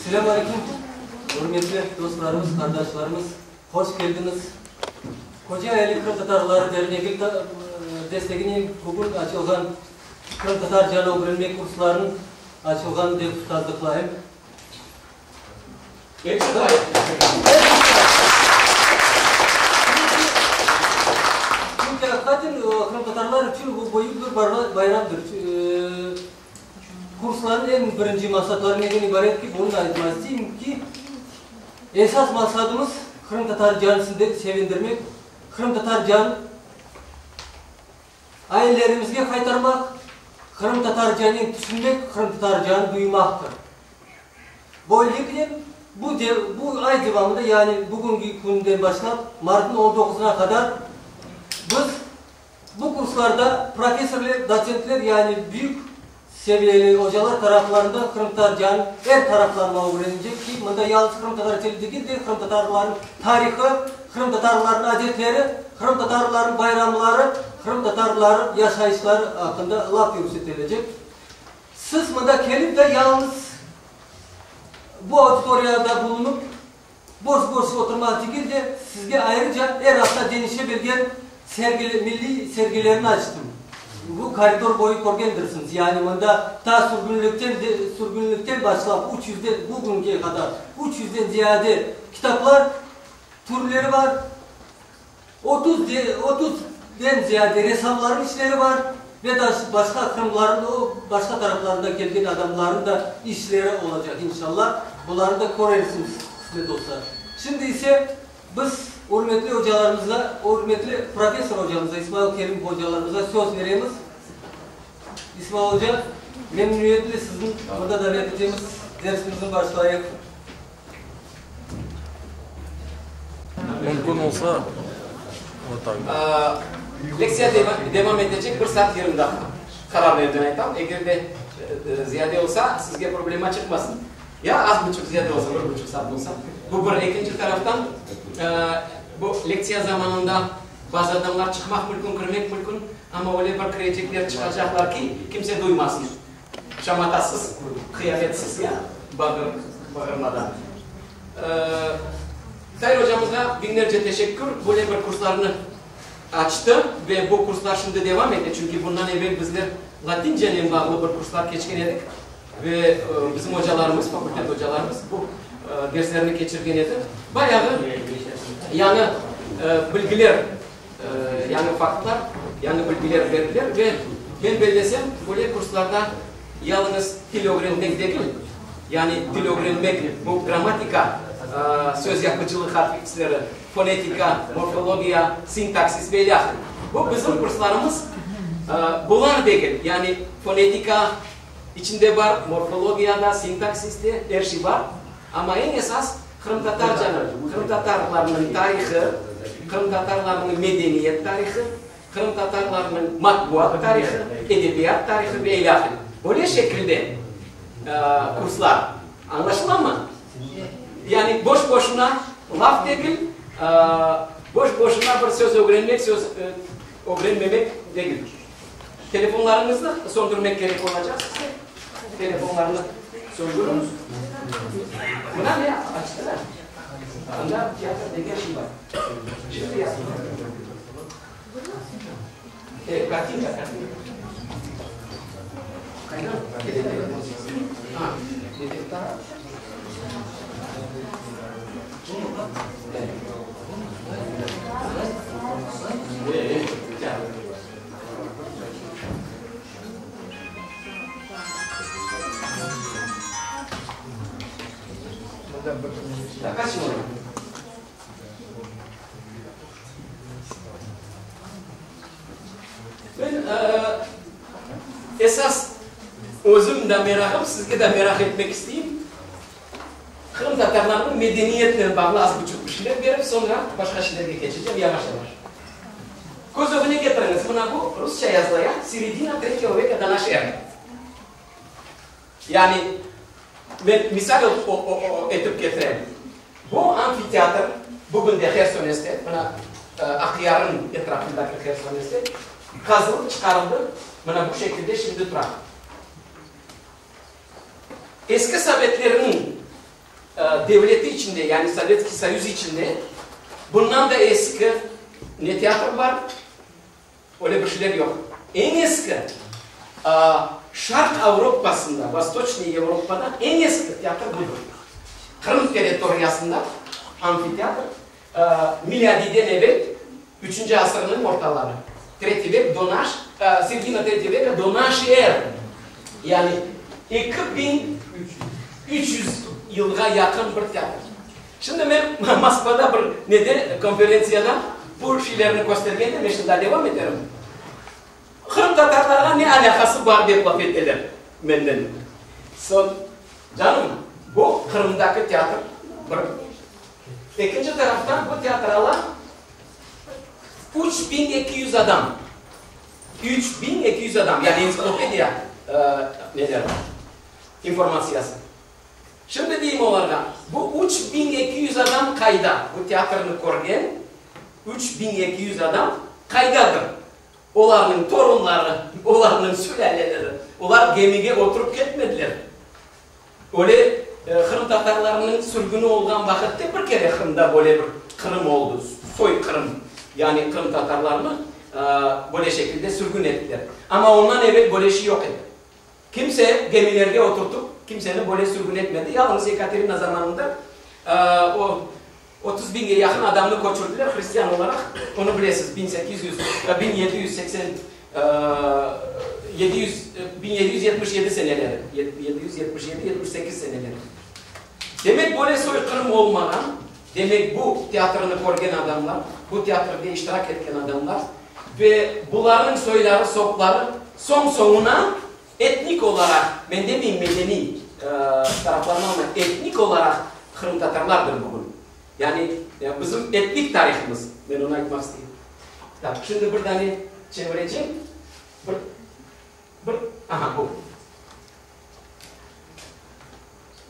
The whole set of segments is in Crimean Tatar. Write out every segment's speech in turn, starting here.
Selâm aleyküm, ürmetli dostlarımız, qardaşlarımız, hoş keldiñiz. Kocaeli Qırımtatarları Dernegi desteginen bugün açılğan Qırımtatarcanı ögrenmek kurslarınıñ açılğanı dep tasdıqlayım. Çünki aqiqaten qırımtatarlar içün bu büyük bir bayramdır. Kurslarnıñ eñ birinci maqsatları neden ibaret ki, bunı da aytmaq isteyim ki, esas maqsadımız qırımtatarcanı sevindirmek, qırımtatarcanı Ailelerimizge qaytarmaq, qırımtatarcanen tüşünmek, qırımtatarcanı duymaqtır. Böyleliknen, bu bu ay devamında, yani bugünki künden başlap martnıñ on doquzına qadar biz bu kurslarda professorler, dotsentler, yani büyük seviyeli ocalar taraflarından qırımtatarcanıñ er taraflarını ögrenecek ki, mında yalıñız qırımtatar tili degil de, qırımtatarlarnıñ tarihı, qırımtatarlarnıñ adetleri, qırımtatarlarnıñ bayramları, qırımtatarlarnıñ yaşayışları aqqında laf yürsetilecek. Siz mında kelip de yalıñız bu auditoriyada bulunıp, boş-boş oturmaq degil de, sizge ayrıca er afta deñişe bilgen sergi, milliy sergilerni açtım. Bu koridor boyu körgendirsiñiz. Yani mında ta sürgünlikten de, sürgünlikten başlap üç yüzden bugünge qadar üç yüzden ziyade kitaplar türleri bar, 30 de, otuzden ziyade ressamlarnıñ işleri bar ve da başqa qırımlarnıñ o başqa taraflarından kelgen adamlarnıñ da işleri olacaq, inşallah. Bularnı da körersiñiz, qısmet olsa. Şimdi ise biz ürmetli ocalarımızğa, ürmetli professor ocamıza, İsmail Kerimov ocalarımızğa söz beremiz. İsmail oca, memnüniyetle sizni mında davet etemiz, dersimizni başlayıq. Mümkün olsa, вот так. Lektsiya devam etecek bir saat 20 daqqa. Qarar berdim aytam, eger de ziyade olsa, sizge problema çıqmasın. Ya az buçuq ziyade olsa, bir buçuq saat olsa. Bu bir. Ekinci taraftan, bu lektsiya zamanında bazı adamlar çıqmaq mülkün, kirmek mülkün, amma öyle bir kirecekler, çıqacaqlar ki, kimse duymasın. Şamatasız, qıyametsiz, ya, bağır, bağırmadan. Tair ocamızğa biñlerce teşekkür, böyle bir kurslarnı açtı ve bu kurslar şimdi devam ete, çünki bundan evel bizler latincenen bağlı bir kurslar keçken edik ve bizim ocalarımız, fakultet ocalarımız bu derslerni keçirgen edi. Bayağı yañı bilgiler, yañı faktlar, yañı bilgiler berdiler ve men bellesem, böyle kurslarda yalıñız til ögrenmek degil, yani til ögrenmek, bu grammatika, söz yapıcılıq affixleri, fonetika, morfologiya, sintaksis ve ilâhre. Bu bizim kurslarımız bular degil, yani fonetika içinde bar, morfologiya da, sintaksis de, er şey bar, amma eñ esas qırımtatarcanıñ, qırımtatarlarnıñ tarihı, qırımtatarlarnıñ medeniyet tarihı, qırımtatarlarnıñ matbuat tarihı, edebiyat tarihı ve ilâhre. Böyle şekilde kurslar. Añlaşılamı? Yani boş-boşuna laf degil, boş-boşuna bir söz ögrenmek, söz ögrenmemek degil. Telefonlarıñıznı söndürmek kerek olacaq sizge. Telefonlarnı söndüriñiz. Mına ne açtılar. Anda tiyatr degen şey bar. Şimdi yazılır. E, kartinka, kartinka. Qaydan kele telefon sesi? Ha, E, e, tiyatr. Qaç yıl oldı? Men esas özüm de merağım, sizge de meraq etmek isteyim. Qırımtatarlarnıñ medeniyetinen bağlı az buçuq bir şeyler berip, soñra başqa şeylerge keçeceğim yavaş-yavaş. Köz ögüne ketiriñiz, mına bu rusça yazıla, ya, Seredina tretьего veka do naşey erı. Yani, men misal etip ketirem. Bu amfiteatr bugün de Hersoneste, mına Aqyarnıñ etrafındaki Hersoneste qazılıp çıqarıldı, mına bu şekilde şimdi tura. Eski sovetlerniñ devleti içinde, yani Sovetskiy Soyuz içinde bundan da eski ne teatr bar, öyle bir şeyler yoq. Eñ eski Şarq Avropasında, Vostoçnıy Yevropada eñ eski teatr budır. Qırım territoriyasında amfiteatr milâdiyden evel üçünci asırnıñ ortaları, tretiy vek do naş, seredina tretiy veka do naşey erı, yani 2300 yılğa yaqın bir teatr. Şimdi men Moskvada bir nede, konferentsiyada bu şeylerni köstergende, men şimdi daa devam eterim, qırımtatarlarğa ne alâqası bar dep laf eteler menden. Soñ, canım, bu Qırımdaki teatr bir. Ekinci taraftan bu teatr ala 3200 adam. 3200 adam, yani entsiklopediya neler, informatsiyası. Şimdi deyim olarğa, bu 3200 adam qayda? Bu teatrnı körgen 3200 adam qaydadır? Olarnıñ torunları, olarnıñ sülâleleri, olar gemige oturıp ketmediler. Öyle qırımtatarlarnıñ sürgüni olğan vaqıtte bir kere Qırımda böyle bir qırım oldı, soyqırım, yani qırımtatarlarnı böyle şekilde sürgün ettiler. Amma ondan evel böyle şey yoq edi. Kimse gemilerge oturtıp, kimseni böyle sürgün etmedi. Yalıñız Yekaterina zamanında o 30 biñge yaqın adamnı köçürdiler hristian olaraq, onı bilesiz, 1800, 1780, 700, 1777 seneleri, 777, 78 seneleri. Demek, böyle soyqırım olmağan, demek, bu teatrnı körgen adamlar, bu teatrde iştirak etken adamlar ve bularnıñ soyları, sopları soñ-soñuna Etnik olaraq, men demeyim medeniy taraflarını almay, etnik olaraq qırımtatarlardır bugün. Yani bizim etnik tarihımız, men onı aytmaq isteyim. Tak, şimdi bir dane çevirecem, bir, bir, aha, bu.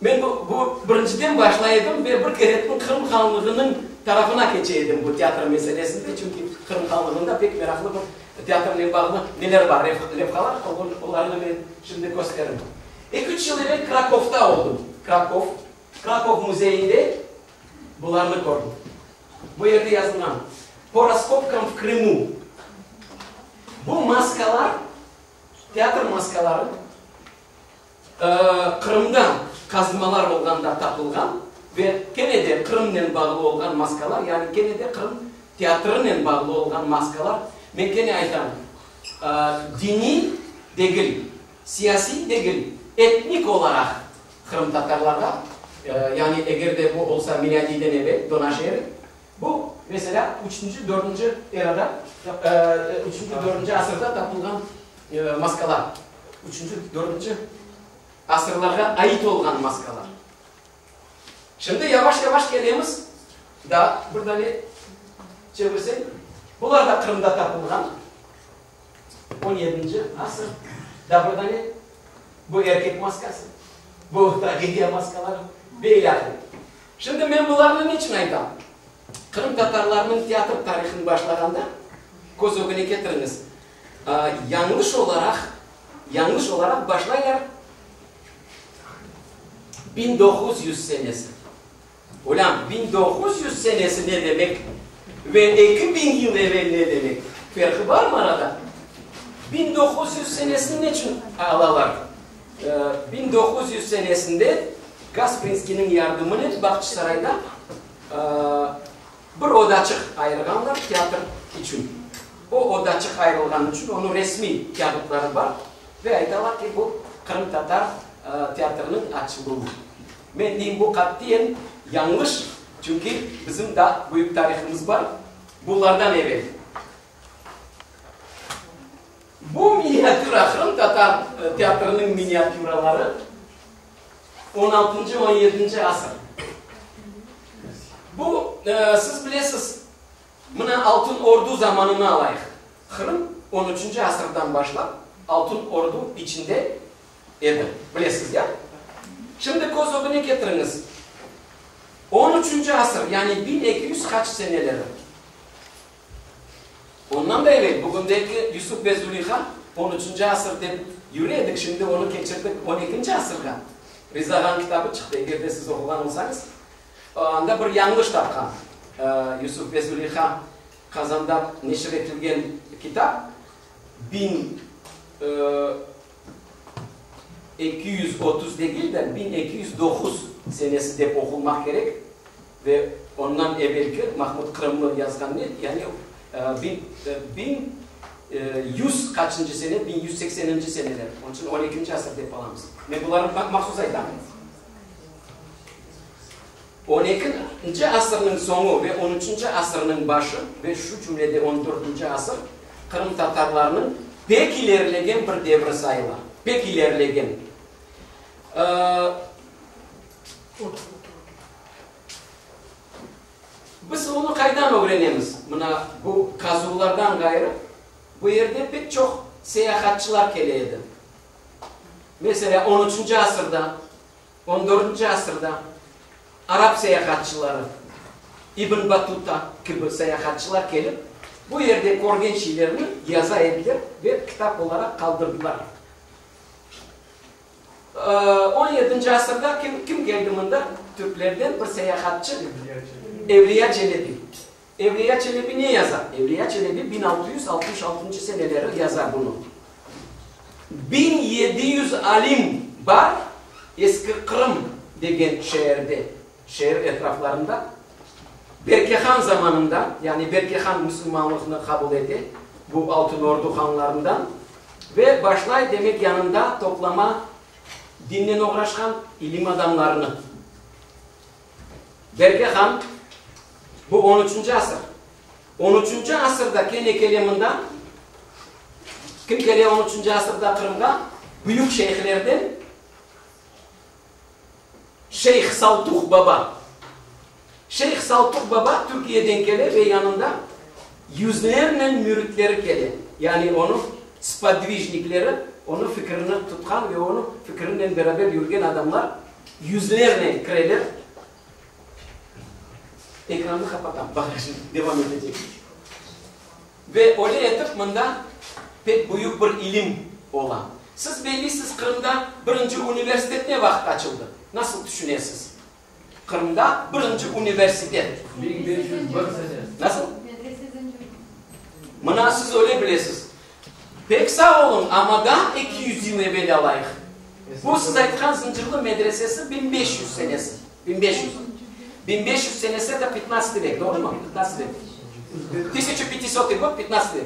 Men bu, bu birinciden başlay edim ve bir keretniñ Qırım Hanlığınıñ tarafına keçe edim bu teatr meselesinde, çünki Qırım Hanlığında pek meraqlı bir teatrnen bağlı neler bar, levhalar, olarnı men şimdi kösteririm. Eki-üç yıl evel Krakovda oldım, Krakov, Krakov müzeyinde bularnı kördim. Bu yerde yazılğan, Po raskopkam v Krımu. Bu maskalar, teatr maskaları. Qırımda qazmalar olğanda tapılğan ve kene de Qırımnen bağlı olğan maskalar, yani kene de Qırım teatrınen bağlı olğan maskalar, men kene aytam, diniy degil, siyasiy degil, etnik olaraq qırımtatarlarğa, yani eger de bu olsa milâdiyden evel, do naşey ery, bu, meselâ, üçünci, dördünci erada, üçünci, dördünci asırda tapılğan maskalar. Üçünci, dördünci asırlarğa ait olğan maskalar. Şimdi yavaş-yavaş kelemiz, daa bir dane çevirsek, bular da Qırımda tapılğan, on yedinci asır, daa bir dane, bu erkek maskası, bu tragediya maskaları ve ilâhre. Şimdi men bularnı niçün aytam? Qırımtatarlarnıñ teatr tarihını başlağanda, köz ögüne ketiriñiz, Yañlış olaraq, yañlış olaraq başlaylar 1900 senesi. Olân, 1900 senesi ne demek ve 2000 yıl evel ne demek? Ferqı barmı arada? 1900 senesini neçün alalar? 1900 senesinde Gasprinskiyniñ yardımınen Bağçasarayda Bir odaçıq ayırğanlar teatr içün. O odaçıq ayırılğan içün onıñ resmiy kâğıtları bar ve aytalar ki, bu qırımtatar teatriniñ açıluvı. Men deyim, bu qatiyen yañlış, çünki bizim daa büyük tarihımız bar, bunlardan evel. Bu miniatüra, qırımtatar teatriniñ miniatüraları, on altıncı, on yedinci asır. Bu, siz bilesiz, mına Altın Ordu zamanını alayıq. Qırım on üçünci asırdan başlap Altın Ordu içinde edi, bilesiz, ya? Şimdi köz ögüne ketiriñiz, on üçünci asır, yani 1200 qaç seneleri. Ondan da evel, bugündeki Yusuf ve Züleyha on üçünci asır dep yüre edik, şimdi onı keçirdik on ekinci asırğa. Riza han kitabı çıqtı, eger de siz oquğan olsañız, anda bir yañlış tapqan Yusuf ve Züleyha Qazanda neşir etilgen kitap 1230 degil de, 1209 senesi dep oqulmaq kerek ve ondan evelki Mahmud Qırımlı yazğan ne, yani 1100 qaçıncı sene, 1180-nci seneler, onıñ içün on ekinci asır dep alamız. Men bularnı mahsus aytam. On ekinci asırnıñ soñu ve on üçünci asırnıñ başı ve şu cümlede on dörtünci asır qırımtatarlarnıñ pek ilerilegen bir devri sayıla. Pek ilerilegen. Biz onı qaydan ögrenemiz? Mına bu qazuvlardan ğayrı, bu yerde pek çoq seyahatçılar kele edi. Meselâ, on üçünci asırda On dörtünci asırda arap seyahatçıları, İbn Battuta kibi seyahatçılar kelip, bu yerde körgen şeylerni yaza ediler ve kitap olaraq qaldırdılar. On yedinci asırda kim, kim keldi mında? Türklerden bir seyahatçı, Evliya Çelebi. Evliya Çelebi ne yaza? Evliya Çelebi 1666 seneleri yaza bunı. 1700 alim bar Eski Qırım degen şeerde, şeer etraflarında. Berke han zamanında, yani Berke han musulmanlıqnı qabul ete, bu Altın Ordu hanlarından, ve başlay, demek, yanında toplama dinnen oğraşqan ilim adamlarını. Berke han, bu on üçünci asır. On üçünci asırda kene kele mında, kim kele on üçünci asırda Qırımğa? Büyük şeyhlerden Şeyh Saltuh Baba. Şeyh Saltuh Baba Türkiyeden kele ve yanında yüzlernen müritleri kele. Yani onıñ spodvijnikleri, onıñ fikirini tutqan ve onıñ fikirinen beraber yürgen adamlar yüzlernen kireler. Ekrannı qapatam, baq şimdi devam etecek. Ve öyle etip mında pek büyük bir ilim ola. Siz bellisiz Qırımda birinci universitet ne vaqıt açıldı? Nasıl tüşünesiz? Qırımda birinci universitet. 1501 senesi. Nasıl? Mına siz öyle bilesiz. Pek sağ oluñ, amma daa 200 yıl evel alayıq. Bu siz aytqan Zıncırlı medresesi 1500 senesi. 1500. 1500 senesi это 15 vek, doğrumı? 15 vek. 1500 gод, 15 vek.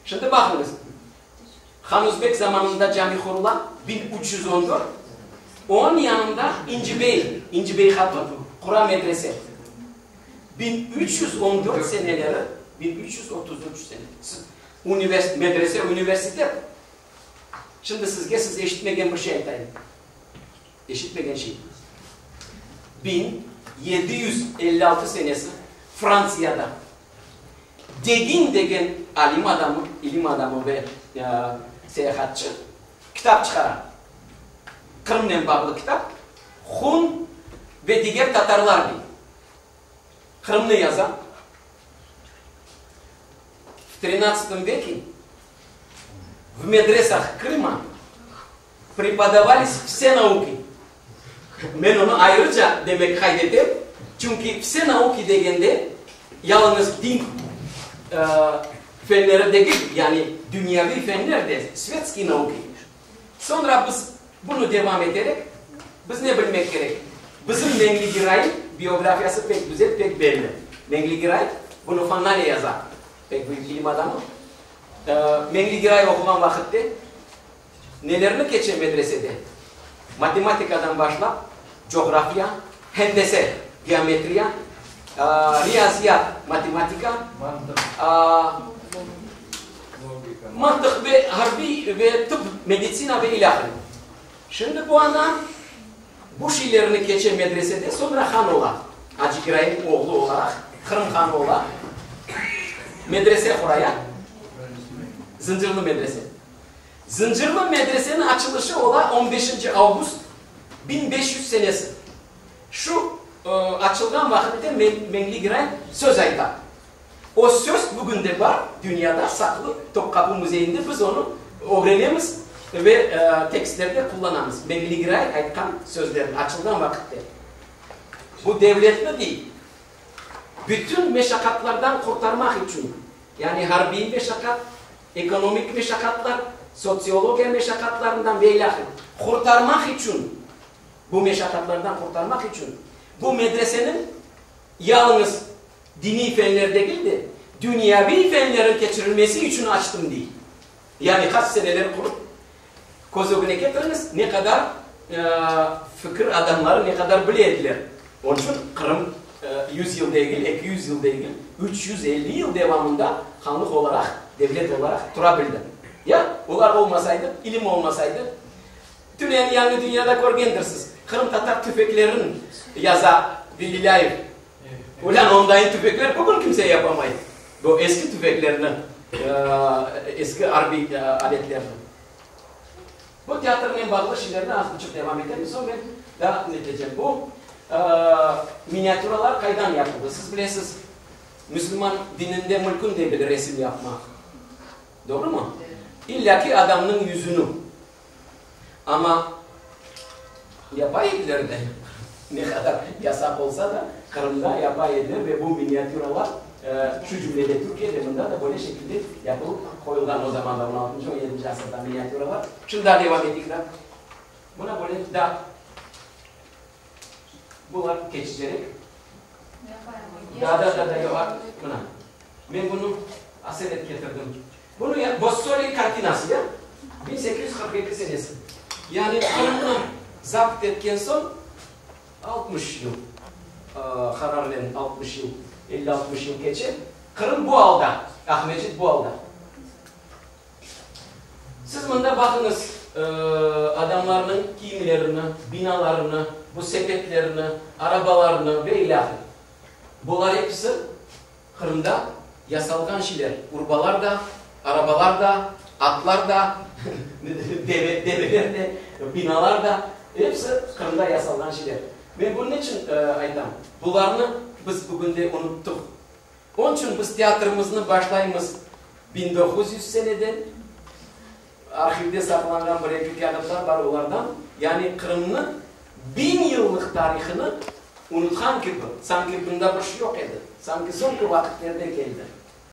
Şimdi baqıñız. Han Özbek zamanında cami qurula, 1314. Onıñ yanında İnci bey, İnci bey hatun qura medrese. 1314 seneleri, 1333 sene. Siz univers, medrese, universitet. Şimdi sizge siz eşitmegen bir şey aytayım. Eşitmegen şey. 1756 senesi Frantsiyada Degin degen alim adamı, ilim adamı ve seyahatçı kitap çıqara. Qırımnen bağlı kitap. Hun ve diger tatarlar dey. Qırımnı yaza. V trenadtsatom veke v medresah Krıma prepodavalis vse nauki. Men onı ayrıca, demek, qayd etem, çünki vse nauki degende yalıñız din fenleri degil, yani dünyaviy fenler de, svetskiy nauki. Soñra biz bunı devam eterek, biz ne bilmek kerek? Bizim Meñli Giray'ın biografiyası pek güzel, pek belli. Meñli Giray, bunı Fannale yaza, pek büyük ilim adamı. Meñli Giray oquğan vaqıtte, Nelerni keçe medresede? Matematikadan başlap. Coğrafiya, hendese, geometriya, riyaziyat, matematika, mantıq ve harbiy ve tıp, meditsina ve ilâhre. Şimdi bu ana bu şeylerni keçe medresede, soñra han ola. Acı Giray'nıñ oğlu olaraq Qırım hanı ola. Medrese quraya, Zıncırlı medrese. Zıncırlı medreseniñ açılışı ola on beşinci avgust 1500 senesi. Şu açılğan vaqıtte Meñli Giray söz ayta. O söz bugün de bar, dünyada saqlı Topqapı müzeyinde biz onı ögrenemiz ve tekstlerde qullanamız. Meñli Giray aytqan sözlerni açılğan vaqıtte. Bu devletni, dey, bütün meşaqatlardan qurtarmaq içün, yani harbiy meşaqat, ekonomik meşaqatlar, sotsiologiya meşaqatlarından ve ilâhre qurtarmaq içün, bu meşaqatlardan qurtarmaq içün bu medreseniñ yalıñız diniy fenler degil de, dünyaviy fenlerin keçirilmesi içün açtım, dey. Yani qaç seneler qurup, köz ögüne ketiriñiz, ne qadar fikir adamları ne qadar bile ediler. Onıñ içün Qırım yüz yıl degil, 200 yıl degil, 350 yıl devamında hanlıq olaraq, devlet olaraq tura bildi. Ya olar olmasaydı, ilim olmasaydı, tünevin Yañı dünyada körgendirsiz, qırımtatar tüfeklerin yaza Velilâyev. Ulân ondayın tüfekler bugün kimse yapamay. Bu eski tüfeklerni, eski arbiy aletlerni. Bu teatrnen bağlı şeylerni az buçuq devam etemiz, soñ men daa netecem. Bu miniatüralar qaydan yapıldı? Siz bilesiz, müsülman dininde mülkün degil resim yapmaq. Doğrumı? İllâ ki adamnıñ yüzüni. Amma yapa ediler de, ne qadar yasaq olsa da, Qırımda yapa ediler ve bu miniatüralar, şu cümlede Türkiyede, mında da böyle şekilde yapılıp qoyulğan o zamanda, on altıncı, on yedinci asırda miniatüralar. Şimdi daa devam eteyik da. Mına böyle daa bular keçicerek. Da, da, da, da, bar. Mına. Men bunı aselet ketirdim. Bunı ya, Bossoli kartinası, ya, 1842 senesi. Yani Qırımnı zapt etken soñ 60 yıl, qararnen 60 yıl, 50-60 yıl keçe, Qırım bu alda, Aqmescit bu alda. Siz mında baqıñız, adamlarnıñ kiyimlerini, binalarını, bu sepetlerini, arabalarını ve ilâhre. Bular episi Qırımda yasalğan şeyler, urbalar da, arabalar da, atlar da, deve, develer de, binalar da, episi Qırımda yasalğan şeyler. Men bunı neçün aytam? Bularnı biz bugünde unuttıq. Onıñ içün biz teatrımıznı başlaymız 1900 seneden, arhivde saqlanğan bir-eki kâğıtlar bar, olardan, yani Qırımnı biñ yıllıq tarihını unutqan kibi, sanki bunda bir şey yoq edi, sanki soñki vaqıtlerde keldi.